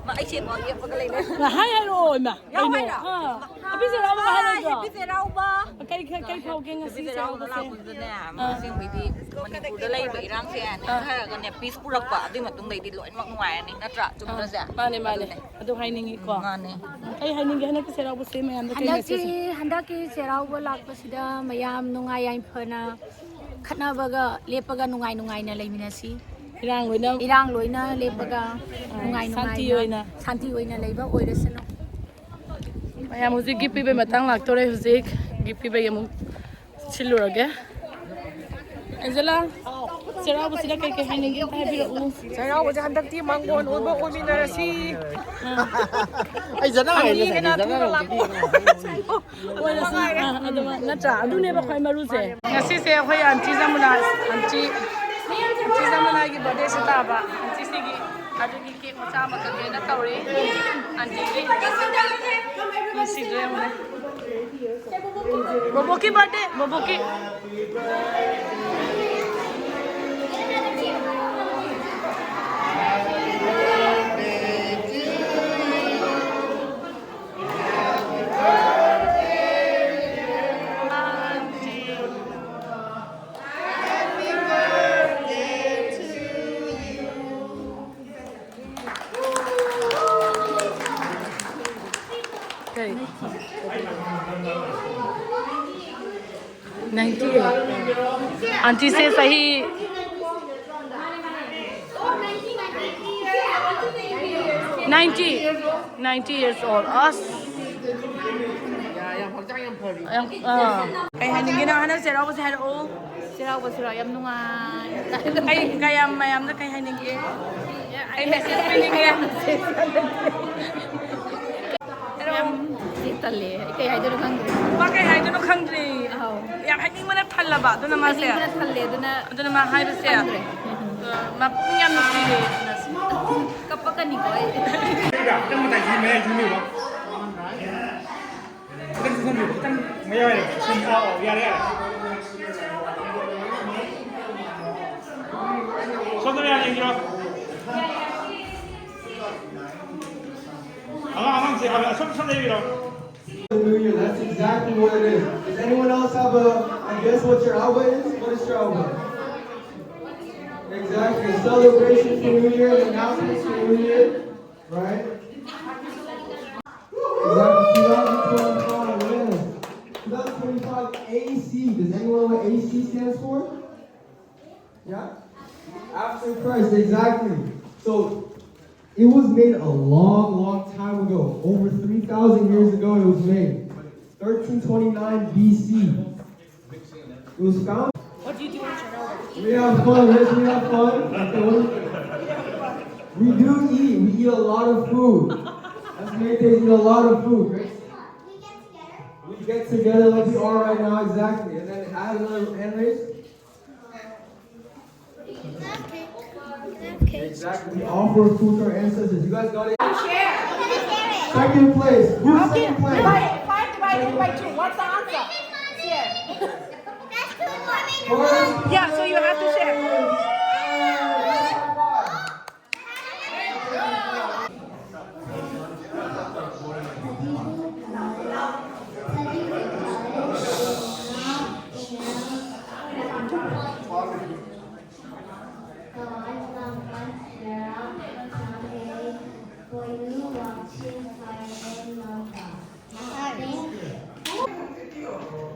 ꯃꯥ ꯑꯩꯁꯦ ꯌꯦꯞꯄꯒ ꯂꯩꯔꯦ꯫ ꯍꯥꯏ ꯍꯥꯏꯔꯛꯑꯣ, ꯏꯃꯥ꯫ ꯌꯥꯎ ꯀꯩꯅꯣ? ꯍꯥꯏꯔꯣ? ꯑꯥ, ꯍꯥꯄꯤ ꯆꯩꯔꯥꯎꯕ ꯍꯥꯏ, ꯍꯥꯏꯔꯣꯏꯗ꯭ꯔꯣ? ꯍꯥꯄꯤ ꯆꯩꯔꯥꯎꯕ꯫ ꯀꯩ, ꯀꯩ, ꯀꯩ ꯐꯥꯎꯒꯦ ꯉꯁꯤ ꯍꯥꯄꯤ ꯆꯩꯔꯥꯎꯕ ꯆꯩꯔꯥꯎꯕꯁꯦ? ꯂꯥꯛꯄꯁꯤꯗꯅꯦ, ꯑꯥ꯫ ꯑꯁꯦꯡꯕꯩꯗꯤ ꯃꯅꯤꯄꯨꯔꯗ ꯂꯩꯔꯤꯕ ꯏꯔꯥꯡꯁꯦ ꯑꯥ꯫ ꯅꯦꯝꯊꯔꯒꯅꯦ, ꯄꯤꯁ ꯄꯨꯔꯛꯄ, ꯑꯗꯨꯏ ꯃꯇꯨꯡꯗꯩꯗꯤ ꯂꯣꯏꯅꯃꯛ ꯅꯨꯡꯉꯥꯏꯔꯅꯤ, ꯅꯠꯇ꯭ꯔꯥ? ꯆꯨꯝꯗ꯭ꯔꯁꯦ? ꯑꯥ, ꯃꯥꯅꯦ, ꯃꯥꯅꯦ꯫ ꯑꯗꯨꯅꯦ꯫ ꯑꯗꯨ ꯍꯥꯏꯅꯤꯡꯉꯤꯀꯣ꯫ ꯎꯝ, ꯃꯥꯅꯦ꯫ ꯀꯩ ꯍꯥꯏꯅꯤꯡꯒꯦ ꯍꯟꯗꯛꯀꯤ ꯆꯩꯔꯥꯎꯕꯁꯦ ꯃꯌꯥꯝꯗ ꯀꯩ ꯍꯟꯗꯛꯀꯤ, message? ꯍꯟꯗꯛꯀꯤ ꯆꯩꯔꯥꯎꯕ ꯂꯥꯛꯄꯁꯤꯗ ꯃꯌꯥꯝ ꯅꯨꯡꯉꯥꯏ ꯌꯥꯏꯐꯅ ꯈꯠꯅꯕꯒ ꯂꯦꯞꯄꯒ ꯅꯨꯡꯉꯥꯏ ꯅꯨꯡꯉꯥꯏꯅ ꯂꯩꯃꯤꯟꯅꯁꯤ꯫ ꯏꯔꯥꯡ ꯂꯣꯏꯅ ꯏꯔꯥꯡ ꯂꯣꯏꯅ ꯂꯦꯞꯄꯒ ꯑꯥ, ꯅꯨꯡꯉꯥꯏ ꯁꯥꯟꯇꯤ ꯅꯨꯡꯉꯥꯏꯅ ꯑꯣꯏꯅ꯫ ꯁꯥꯟꯇꯤ ꯑꯣꯏꯅ ꯂꯩꯕ ꯑꯣꯏꯔꯁꯅꯨ꯫ ꯃꯌꯥꯝ ꯍꯧꯖꯤꯛ gift ꯄꯤꯕꯩ ꯃꯇꯥꯡ ꯂꯥꯛꯇꯣꯔꯦ꯫ ꯍꯧꯖꯤꯛ gift ꯄꯤꯕꯩ ꯑꯃꯨꯛ ꯁꯤꯜꯂꯨꯔꯒꯦ꯫ ꯑꯦꯟꯖꯦꯂꯥ, ꯆꯩꯔꯥꯎꯕꯁꯤꯗ ꯀꯩ ꯀꯩ ꯍꯥꯏꯅꯤꯡꯒꯦ ꯑꯝꯇ ꯍꯥꯏꯕꯤꯔꯛꯎ꯫ ꯆꯩꯔꯥꯎꯕꯁꯦ ꯍꯟꯗꯛꯇꯤ ꯃꯥꯡꯒꯣꯟ ꯑꯣꯏꯕ ꯑꯣꯏꯃꯤꯟꯅꯔꯁꯤ꯫ ꯑꯥ꯫ ꯑꯩ ꯖꯅꯥ ꯍꯥꯏꯅꯦ, ꯍꯥꯏꯗꯤ ꯖꯅꯥ ꯊꯨꯅ ꯍꯧꯖꯤꯛꯇꯤ ꯂꯥꯛꯄ꯫ ꯑꯣꯏꯔꯁꯤ꯫ ꯑꯥ, ꯑꯗꯨꯃꯥꯏ-, ꯅꯠꯇ꯭ꯔꯥ? ꯑꯗꯨꯅꯦꯕ ꯈ꯭ꯋꯥꯏ ꯃꯔꯨꯁꯦ꯫ ꯉꯁꯤꯁꯦ ꯑꯩꯈꯣꯏ ꯑꯟꯇꯤ ꯖꯃꯨꯅꯥ, ꯑꯟꯇꯤ, ꯑꯟꯇꯤ ꯖꯃꯨꯅꯥꯒꯤ birthdayꯁꯨ ꯇꯥꯕ꯫ ꯑꯟꯇꯤꯁꯤꯒꯤ ꯑꯗꯨꯒꯤ cake ꯃꯆꯥ ꯑꯃ ꯀꯛꯀꯦꯅ ꯇꯧꯔꯤ꯫ ꯑꯟꯇꯤꯒꯤ꯫ ꯅꯨꯡꯁꯤꯗ꯭ꯔꯣ ꯌꯦꯡꯉꯨꯅꯦ꯫ ꯕꯣꯕꯣꯛꯀꯤ birthday, ꯕꯣꯕꯣꯛꯀꯤ꯫ Ninety eight. Aunty says he ninety, ninety years old. ꯑꯁ꯫ ꯌꯥꯝ, ꯑꯥ꯫ ꯀꯩ ꯍꯥꯏꯅꯤꯡꯒꯦ ꯅꯪ ꯍꯟꯗꯛ ꯆꯩꯔꯥꯎꯕꯁꯦ ꯍꯥꯏꯔꯛꯑꯣ꯫ ꯆꯩꯔꯥꯎꯕꯁꯤꯔꯣ? ꯌꯥꯝ ꯅꯨꯡꯉꯥꯏ꯫ ꯀꯩ, ꯀꯌꯥꯝ ꯃꯌꯥꯝꯗ ꯀꯩ ꯍꯥꯏꯅꯤꯡꯒꯦ? ꯑꯩ ꯃꯦꯁꯦꯖ ꯄꯤꯅꯤꯡꯉꯦ꯫ ꯌꯥꯝ ꯇꯜꯂꯦ꯫ ꯑꯩ ꯀꯩ ꯍꯥꯏꯗꯣꯏꯅꯣ ꯈꯪꯗ꯭ꯔꯦ꯫ ꯃꯥ ꯀꯩ ꯍꯥꯏꯗꯣꯏꯅꯣ ꯈꯪꯗ꯭ꯔꯦ꯫ ꯑꯧ꯫ ꯌꯥꯝ ꯍꯥꯏꯅꯤꯡꯕꯅ ꯊꯜꯂꯕ, ꯑꯗꯨꯅ ꯃꯥꯁꯦ꯫ ꯍꯥꯏꯅꯤꯡꯕꯅ ꯊꯜꯂꯦ, ꯑꯗꯨꯅ ꯑꯗꯨꯅ ꯃꯥ ꯍꯥꯏꯕꯁꯦ, ꯈꯪꯗ꯭ꯔꯦ꯫ ꯑ, ꯃꯄꯨꯡ ꯌꯥꯝ ꯅꯨꯡꯁꯤꯌꯦ꯫ ꯀꯞꯄꯛꯀꯅꯤꯀꯣ ꯑꯩ꯫ ꯈꯤꯇꯪ ꯃꯇꯥꯏ ꯃꯌꯥꯏ ꯆꯨꯝꯃꯤꯕ꯫ ꯈꯤꯇꯪ ꯆꯨꯝꯃꯤꯕ, ꯈꯤꯇꯪ ꯃꯌꯥꯏ꯫ ꯁꯨꯝ, ꯑꯥ, ꯑꯥ, ꯌꯥꯔꯦ, ꯌꯥꯔꯦ꯫ ꯁꯣꯝꯗ ꯃꯌꯥꯝ ꯌꯦꯡꯕꯤꯔꯣ꯫ ꯑꯉꯥꯡ, ꯑꯉꯥꯡꯁꯦ, ꯑꯁꯣꯝ, ꯑꯁꯣꯝ ꯂꯩꯕꯤꯔꯣ꯫ New Year, that's exactly what it is. Does anyone else have a, a guess what your Awa is? What is your Awa? Exactly. Celebration for New Year, announcements for New Year, right? Exactly. Two thousand twenty-five, yes. Two thousand twenty-five A C. Does anyone know what A C stands for? Yeah? After Christ, exactly. So, it was made a long, long time ago. Over three thousand years ago, it was made. Thirteen twenty-nine B C. It was found. What do you do in Chernobyl? We have fun, yes, we have fun. Okay, what do you- We do eat. We eat a lot of food. That's the main thing. We eat a lot of food, right? We get together like we are right now, exactly. And then add another hand raise. Exactly. We offer food to our ancestors. You guys got it? Second place. Who's second place? Five, five divided by two. What's the answer? Here. First. Yeah, so you have to share.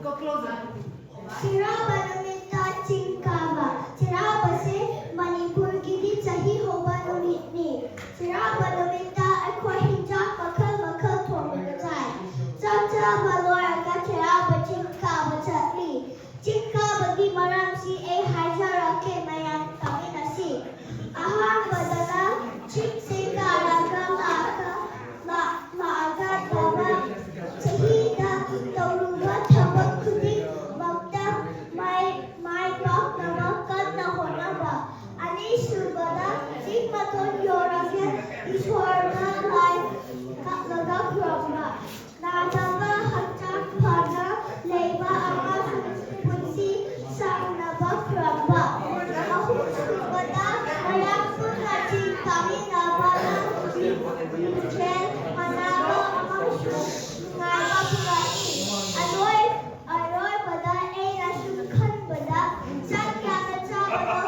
Go closer. ꯆꯩꯔꯥꯎꯕ ꯅꯨꯃꯤꯠꯇ ꯆꯤꯡ ꯀꯥꯕ꯫ ꯆꯩꯔꯥꯎꯕꯁꯦ ꯃꯅꯤꯄꯨꯔꯒꯤꯗꯤ ꯆꯍꯤ ꯍꯧꯕ ꯅꯨꯃꯤꯠꯅꯤ꯫ ꯆꯩꯔꯥꯎꯕ ꯅꯨꯃꯤꯠꯇ ꯑꯩꯈꯣꯏ ꯍꯤꯟꯖꯥꯡ ꯃꯈꯜ ꯃꯈꯜ ꯊꯣꯡꯗꯨꯅ ꯆꯥꯏ꯫ ꯆꯥꯛ ꯆꯥꯕ ꯂꯣꯏꯔꯒ ꯆꯩꯔꯥꯎꯕ ꯆꯤꯡ ꯀꯥꯕ ꯆꯠꯂꯤ꯫ ꯆꯤꯡ ꯀꯥꯕꯒꯤ ꯃꯔꯝꯁꯤ ꯑꯩ ꯍꯥꯏꯖꯔꯛꯀꯦ, ꯃꯌꯥꯝ ꯇꯥꯃꯤꯟꯅꯁꯤ꯫ ꯑꯍꯥꯟꯕꯗꯅ ꯅꯥꯗꯕ, ꯍꯛꯆꯥꯡ ꯐꯅ ꯂꯩꯕ ꯑꯃꯁꯨꯡ ꯄꯨꯟꯁꯤ ꯁꯥꯡꯅꯕ ꯈꯨꯔꯨꯝꯕ꯫ ꯑꯍꯨꯝꯁꯨꯕꯗ, ꯃꯌꯥꯝ ꯄꯨꯟꯅ ꯆꯤꯡ ꯀꯥꯃꯤꯟꯅꯕꯅ ꯂꯤꯡꯖꯦꯜ ꯃꯥꯟꯅꯕ ꯑꯃꯁꯨꯡ ꯅꯨꯡꯉꯥꯏꯕ ꯄꯨꯔꯛꯏ꯫ ꯑꯔꯣꯏ-, ꯑꯔꯣꯏꯕꯗ, ꯑꯩꯅ ꯁꯨꯝ ꯈꯟꯕꯗ, ꯆꯥꯛ ꯌꯥꯝꯅ ꯆꯥꯕꯗꯣ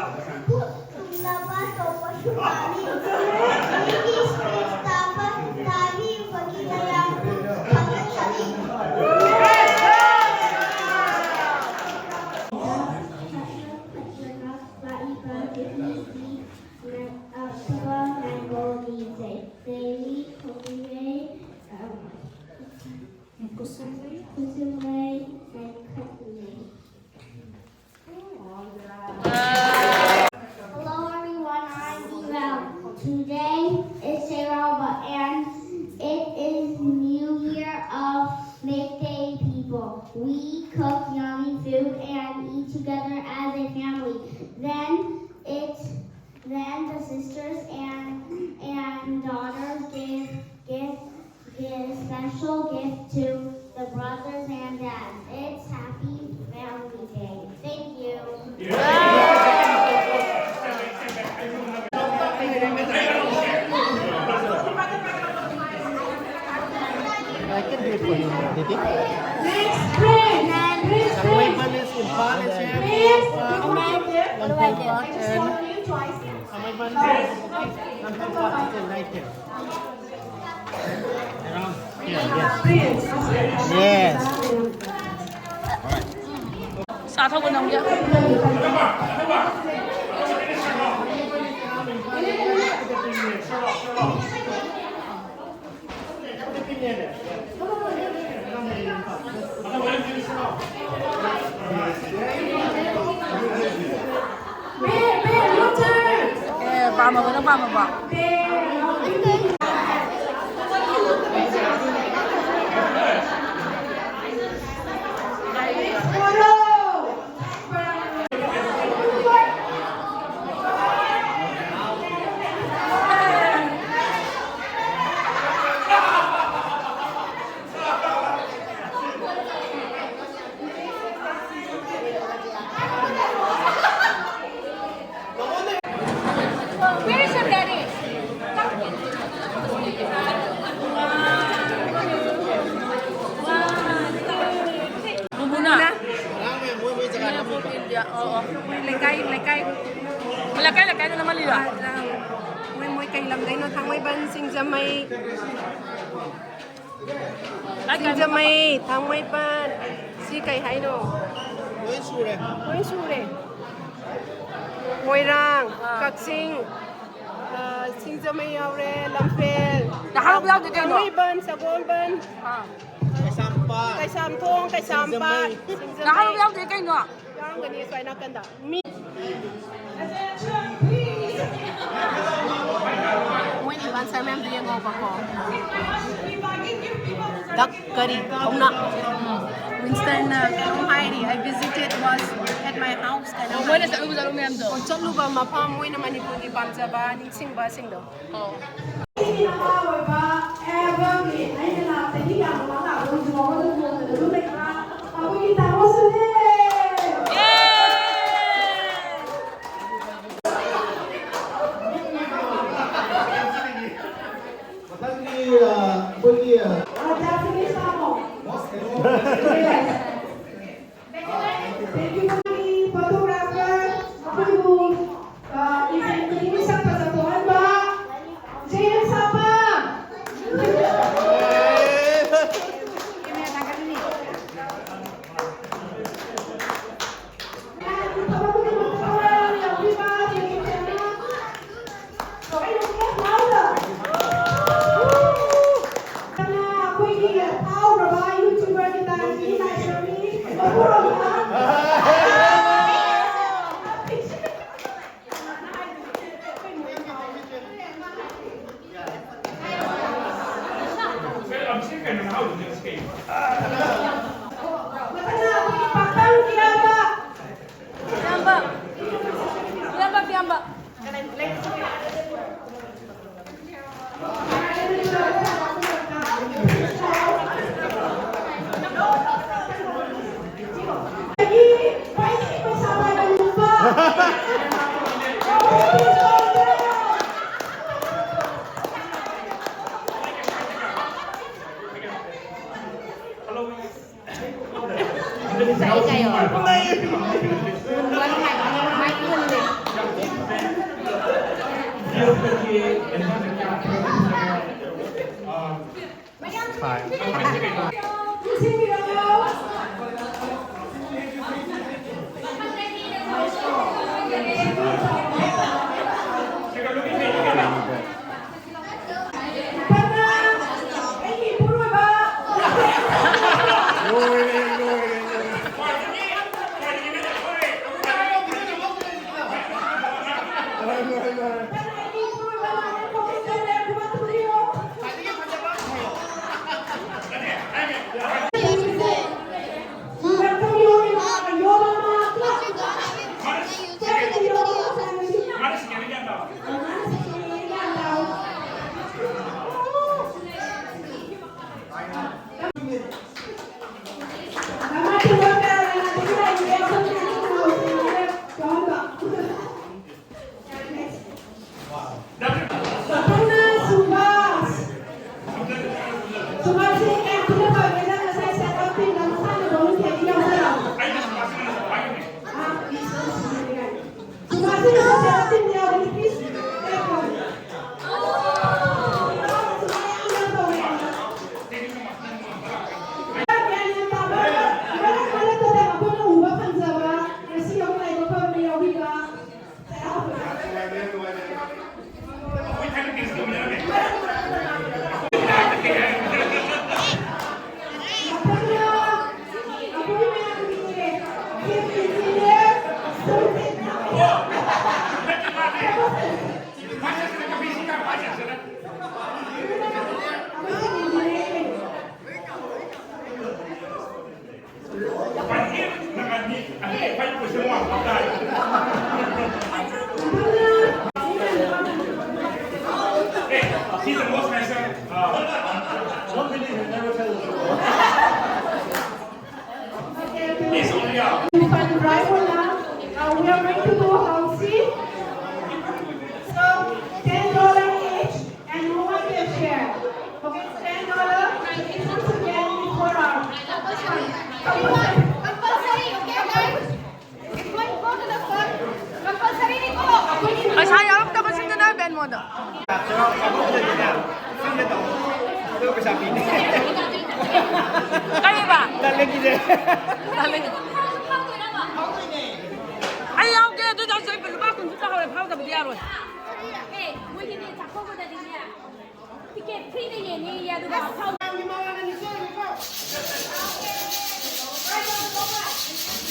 ꯄꯨꯛ ꯊꯨꯡꯅꯕ ꯇꯧꯕꯁꯨ ꯃꯥꯜꯂꯤ꯫ ꯑꯩꯒꯤ speech ꯇꯥꯕ ꯇꯥꯕꯤꯕꯒꯤ ꯃꯌꯥꯝꯕꯨ ꯊꯥꯒꯠꯆꯔꯤ꯫ ꯂꯥꯛꯏꯕ ꯆꯍꯤꯒꯤ ꯅꯛꯂꯕ ꯃꯦꯡꯒꯣꯒꯤ ꯂꯩ ꯈꯣꯡꯂꯩ, ꯀꯨꯁꯨꯝꯂꯩ, ꯀꯨꯁꯨꯝꯂꯩ ꯃꯦꯟꯈꯠꯂꯦ꯫ Hello everyone, I'm Iwel. Today is Seraba and it is New Year of Meitei people. We cook yummy food and eat together as a family. Then it's, then the sisters and, and daughters give, give, give special gift to the brothers and dads. It's Happy Family Day. Thank you. I can do it for you, Didi. Please, please, please, Samay please. Please, please, please. Samay Bun is in Pakistan. Please, please. Samay Bun is in Pakistan. Samay Bun is in Pakistan. Right here. Around here, yes. Yes. ꯆꯥ ꯊꯛꯄ ꯅꯪꯒꯤ꯫ ꯑꯦ, ꯄꯥꯝꯃꯕ? ꯅꯪ ꯄꯥꯝꯃꯕ? ꯑꯣ, ꯑꯣ꯫ ꯃꯣꯏ ꯂꯩꯀꯥꯏ ꯂꯩꯀꯥꯏ꯫ ꯂꯩꯀꯥꯏ ꯂꯩꯀꯥꯏꯗ ꯅꯝꯍꯜꯂꯤꯔꯣ? ꯑꯥ, ꯃꯣꯏ ꯃꯣꯏ ꯀꯩ ꯂꯝꯗꯩꯅꯣ? ꯊꯥꯡꯃꯩꯕꯟ, ꯁꯤꯡꯖꯃꯩ꯫ ꯁꯤꯡꯖꯃꯩ, ꯊꯥꯡꯃꯩꯕꯟ꯫ ꯁꯤ ꯀꯩ ꯍꯥꯏꯅꯣ? ꯂꯣꯏ ꯁꯨꯔꯦ꯫ ꯂꯣꯏ ꯁꯨꯔꯦ꯫ ꯃꯣꯏꯔꯥꯡ, ꯑꯥ꯫ ꯀꯛꯆꯤꯡ, ꯑꯥ, ꯁꯤꯡꯖꯃꯩ ꯌꯥꯎꯔꯦ, ꯂꯝꯐꯦꯜ, ꯅꯍꯥꯔꯣ ꯌꯥꯎꯗꯦ ꯀꯩꯅꯣ? ꯊꯥꯡꯃꯩꯕꯟ, ꯁꯒꯣꯜꯕꯟ, ꯑꯥ꯫ ꯀꯩꯁꯥꯝꯄꯥꯠ꯫ ꯀꯩꯁꯥꯝꯊꯣꯡ, ꯀꯩꯁꯥꯝꯄꯥꯠ, ꯁꯤꯡꯖꯃꯩ꯫ ꯁꯤꯡꯖꯃꯩ꯫ ꯅꯍꯥꯔꯣ ꯌꯥꯎꯗꯦ ꯀꯩꯅꯣ? ꯌꯥꯎꯔꯝꯒꯅꯤ ꯑꯁ꯭ꯋꯥꯏ ꯅꯥꯀꯟꯗ꯫ ꯃꯤ ꯃꯣꯏ advance ꯃꯌꯥꯝꯗꯣ ꯌꯦꯡꯉꯣꯕꯀꯣ꯫ ꯗꯛ ꯀꯔꯤ ꯊꯧꯅ? ꯋꯤꯟꯁꯇꯟꯅ ꯀꯩꯅꯣꯝ ꯍꯥꯏꯔꯤ, "I visited was at my house" ꯀꯩꯅꯣꯝ ꯃꯣꯏꯅ ꯍꯥꯏꯔꯤ꯫ ꯆꯠꯂꯨꯕ ꯆꯠꯂꯨ ꯃꯌꯥꯝꯗꯣ꯫ ꯑꯣ, ꯆꯠꯂꯨꯕ ꯃꯐꯝ, ꯃꯣꯏꯅ ꯃꯅꯤꯄꯨꯔꯒꯤ ꯄꯥꯝꯖꯕ ꯅꯤꯡꯁꯤꯡꯕꯁꯤꯡꯗꯣ꯫ ꯑꯣ꯫ ꯑꯩꯒꯤ ꯅꯍꯥ ꯑꯣꯏꯕ albumꯒꯤ ꯑꯩꯅ ꯂꯥꯛ ꯆꯍꯤ ꯌꯥꯝꯕ ꯂꯥꯛꯄ ꯍꯧꯖꯤꯛ ꯐꯥꯎꯕ ꯑꯗꯨꯝ ꯍꯣꯡꯗꯅ ꯑꯗꯨꯝ ꯂꯩꯕ ꯑꯩꯈꯣꯏꯒꯤ ꯇꯥꯃꯣ ꯁꯨꯅꯤꯜ꯫ ꯃꯊꯪꯒꯤ, ꯑ, ꯑꯩꯈꯣꯏꯒꯤ, ꯑ, ꯑ, Japanese ꯇꯥꯃꯣ꯫ Yes꯫ Thank you, photographer, ꯑꯩꯈꯣꯏꯕꯨ, ꯑ, event ꯈꯨꯗꯤꯡꯒꯤ ꯁꯛ ꯐꯖ ꯊꯣꯛꯍꯟꯕ, ꯖꯦꯝꯁ ꯍꯥꯄꯝ꯫ ꯊꯕꯛ ꯈꯨꯗꯤꯡꯃꯛꯇ ꯊꯋꯥꯏ ꯌꯥꯎꯅ ꯌꯥꯎꯕꯤꯕ, ꯖꯦꯝꯁ ꯍꯥꯄꯝ꯫ ꯑꯩꯈꯣꯏꯒꯤ ꯐꯥꯎꯔꯕ YouTuber ꯒꯤꯇꯥꯡꯒꯤ ꯂꯥꯏꯁ꯭ꯔꯝꯒꯤ ꯃꯄꯨꯔꯣꯏꯕ꯫ ꯃꯊꯪꯅ ꯑꯩꯈꯣꯏꯒꯤ ꯄꯥꯛꯇꯝ ꯀꯤꯌꯥꯕ꯫ ꯀꯤꯌꯥꯝꯕ꯫ ꯀꯤꯌꯥꯝꯕ, ꯀꯤꯌꯥꯝꯕ꯫ Uh, we are going to do house seat. So, ten dollar each, and no one can share. Okay, ten dollar, and this once again is for our compulsory. Compulsory, okay, guys? If you want to go to the front, compulsory, we go. ꯄꯩꯁꯥ ꯌꯥꯎꯔꯛꯇꯕꯁꯤꯡꯗꯨꯅ ꯕꯦꯟ ꯀꯔꯤꯕ? ꯂꯥꯛꯂꯦ, ꯀꯤꯖꯩ꯫ ꯂꯥꯛꯂꯦ꯫ ꯑꯩ ꯌꯥꯎꯒꯦ꯫ ꯑꯗꯨ ꯑꯣꯏꯇꯥꯔꯁꯨ ꯑꯩ ꯂꯨꯄꯥ ꯀꯨꯟꯁꯨ ꯇꯥꯍꯧꯔꯦ꯫ ꯐꯥꯎꯗꯕꯗꯤ ꯌꯥꯔꯣꯏ꯫ ꯑꯦ, ꯃꯣꯏꯒꯤꯅꯦ, ꯆꯥꯛꯀꯧꯕꯗꯗꯤꯅꯦ, ꯇꯤꯀꯦꯠ ꯐ꯭ꯔꯤꯗ ꯌꯦꯡꯅꯤ ꯑꯗꯨꯒ ꯐꯥꯎ-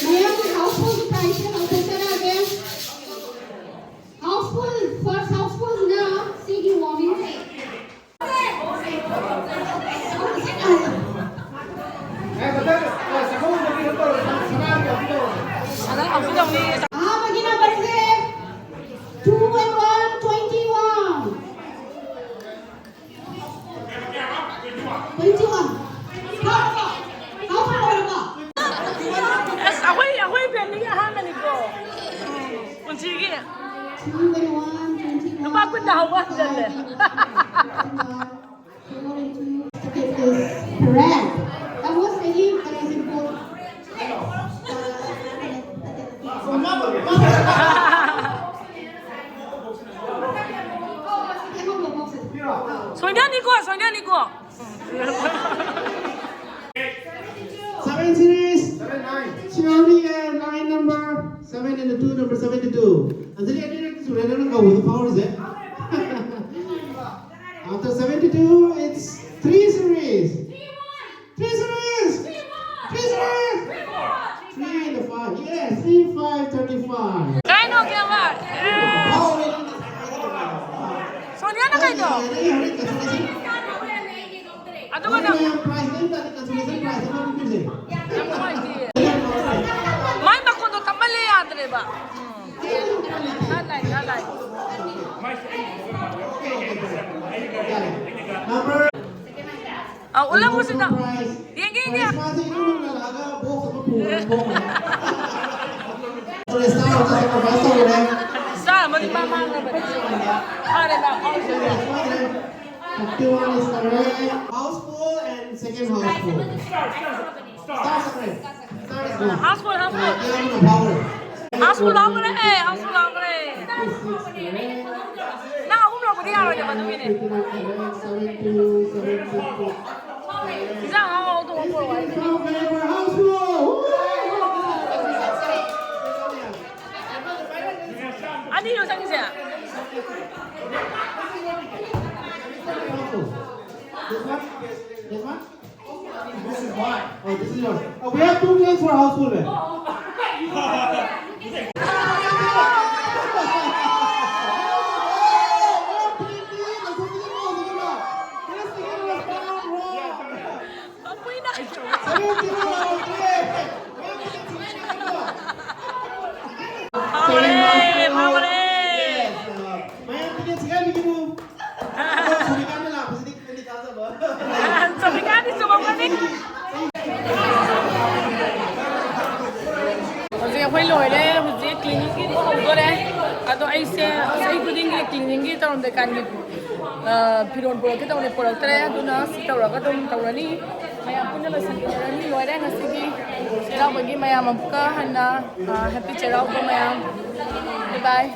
ꯃꯌꯥꯝ ꯍꯥꯎꯁꯐꯨꯜꯒꯤ ꯄ꯭ꯔꯥꯏꯁꯁꯦ ꯂꯧꯊꯣꯛꯆꯔꯛꯑꯒꯦ꯫ ꯍꯥꯎꯁꯐꯨꯜ, ꯐꯥꯔꯁ ꯍꯥꯎꯁꯐꯨꯜꯁꯤꯅ ꯁꯤꯒꯤ ꯋꯥꯔꯃꯤꯡꯁꯦ꯫ ꯑꯍꯥꯟꯕꯒꯤ ꯅꯝꯕꯔꯁꯦ two and one, twenty-one. Twenty-one. ꯐꯥꯎꯔꯕꯣ? ꯐꯥꯎ ꯐꯥꯎꯔꯕꯣ? ꯑꯁ, ꯑꯩꯈꯣꯏ, ꯑꯩꯈꯣꯏ ꯐꯦꯃꯤꯂꯤꯒꯤ ꯑꯍꯥꯟꯕꯅꯤꯀꯣ꯫ ꯄꯨꯟꯁꯤꯒꯤ꯫ Two and one, twenty-one. ꯂꯨꯄꯥ ꯀꯨꯟ ꯇꯥꯍꯧꯕ ꯍꯟꯖꯜꯂꯦ꯫ Four and two. Correct. That was very, very simple. ꯁꯣꯏꯅꯅꯤꯀꯣ, ꯁꯣꯏꯅꯅꯤꯀꯣ꯫ Seven series. Seven, nine. She only a nine number. Seven and the two number, seventy-two. ꯑꯗꯨꯗꯤ ꯑꯅꯤꯔꯛꯇꯤ ꯁꯨꯔꯦ ꯅꯪꯅ ꯀꯧꯕꯗꯣ ꯐꯥꯎꯔꯤꯁꯦ꯫ After seventy-two, it's three series. Three series. Three series. Three and a five. Yes, three five thirty-five. ꯀꯥꯏꯅꯣ ꯀꯌꯥꯃ? ꯐꯥꯎꯔꯦ ꯅꯪꯅ ꯁꯥꯏꯗꯣ꯫ ꯁꯣꯅꯤꯌꯥꯅ ꯀꯩꯅꯣ? ꯅꯪꯒꯤ ꯍꯣꯔꯦꯟ consolation. ꯑꯗꯨꯒ ꯅꯪ ꯃꯌꯥꯝ prize ꯅꯪ ꯇꯥꯔꯗꯤ consolation prize ꯑꯃ ꯄꯤꯕꯤꯁꯦ꯫ ꯌꯥꯝ ꯅꯨꯡꯉꯥꯏꯇꯦ꯫ ꯃꯥꯏ ꯃꯈꯣꯟꯗꯣ ꯀꯟꯃꯜꯂꯦ ꯌꯥꯗ꯭ꯔꯦꯕ꯫ ꯎꯝ꯫ ꯂꯥꯏ, ꯂꯥꯏ, ꯂꯥꯏ꯫ Number ꯑ, ꯎꯠꯂꯝꯃꯨꯁꯤꯗ꯫ Prize. ꯌꯦꯡꯒꯦ, ꯌꯦꯡꯒꯦ꯫ Prize ꯃꯥꯁꯦ ꯏꯅꯨꯡ ꯅꯨꯡꯅ ꯂꯥꯛꯑꯒ box ꯑꯃ ꯄꯨꯔꯒ ꯊꯣꯛꯈ꯭ꯔꯦ꯫ ꯑꯗꯨꯅ star ꯑꯃ sacrifice ꯇꯧꯔꯦ꯫ Star ꯑꯃꯗꯤ ꯃꯥ ꯃꯥꯡꯉꯕꯅꯤ꯫ ꯐꯔꯦ, ꯃꯥ ꯐꯥꯎꯔꯦ꯫ Fifty-one is correct. Houseful and second houseful. Star separate. Star is gone. Houseful, houseful. ꯑ, ꯀꯌꯥꯝꯅ ꯐꯥꯎꯔꯦ? Houseful ꯍꯧꯈ꯭ꯔꯦ, ꯑꯦ, houseful ꯍꯧꯈ꯭ꯔꯦ꯫ Fifty-six correct. ꯅꯪ ꯑꯍꯨꯝꯂꯣ? ꯏꯟꯖꯥꯡ ꯑꯍꯥꯎ ꯑꯍꯥꯎ ꯊꯣꯡꯉ ꯄꯨꯔꯛꯑꯣ ꯍꯥꯏꯁꯤꯅꯤ꯫ ꯑꯅꯤꯔꯣ ꯆꯪꯉꯤꯁꯦ? This one? This one? This is mine. Oh, this is yours. Oh, we have two plates for house full. ꯐꯥꯎꯔꯦ, ꯐꯥꯎꯔꯦ꯫ ꯃꯌꯥꯝ ꯇꯤꯀꯦꯠ ꯁꯤꯒꯥꯏꯕꯤꯒꯅꯨ꯫ ꯁꯣꯅꯤꯀꯥꯅ ꯂꯥꯛꯄꯁꯤꯗꯤ ꯈꯤꯇꯪꯗꯤ ꯊꯥꯖꯕ꯫ ꯁꯣꯅꯤꯀꯥꯗꯤ ꯆꯨꯝꯃꯝꯃꯅꯤ꯫ ꯍꯧꯖꯤꯛ ꯑꯩꯈꯣꯏ ꯂꯣꯏꯔꯦ꯫ ꯍꯧꯖꯤꯛ ꯀ꯭ꯂꯤꯅꯤꯡꯒꯤ ꯍꯧꯗꯣꯔꯦ꯫ ꯑꯗꯣ ꯑꯩꯁꯦ ꯆꯍꯤ ꯈꯨꯗꯤꯡꯒꯤ ꯀ꯭ꯂꯤꯅꯤꯡꯒꯤ ꯇꯧꯔꯝꯗꯥꯏꯀꯥꯟꯒꯤ, ꯑ, ꯐꯤꯔꯣꯜ ꯄꯨꯔꯛꯀꯦ ꯇꯧꯅꯤ, ꯄꯨꯔꯛꯇ꯭ꯔꯦ꯫ ꯑꯗꯨꯅ ꯁꯤ ꯇꯧꯔꯒ ꯑꯗꯨꯝ ꯇꯧꯔꯅꯤ꯫ ꯃꯌꯥꯝ ꯄꯨꯟꯅ ꯂꯣꯏꯁꯤꯟꯃꯤꯟꯅꯔꯅꯤ꯫ ꯂꯣꯏꯔꯦ ꯉꯁꯤꯒꯤ ꯆꯩꯔꯥꯎꯕꯒꯤ꯫ ꯃꯌꯥꯝ ꯑꯃꯨꯛꯀ ꯍꯟꯅ, ꯑ, ꯍꯦꯄꯤ ꯆꯩꯔꯥꯎꯕ ꯃꯌꯥꯝ꯫ ꯕꯥꯏ ꯕꯥꯏ꯫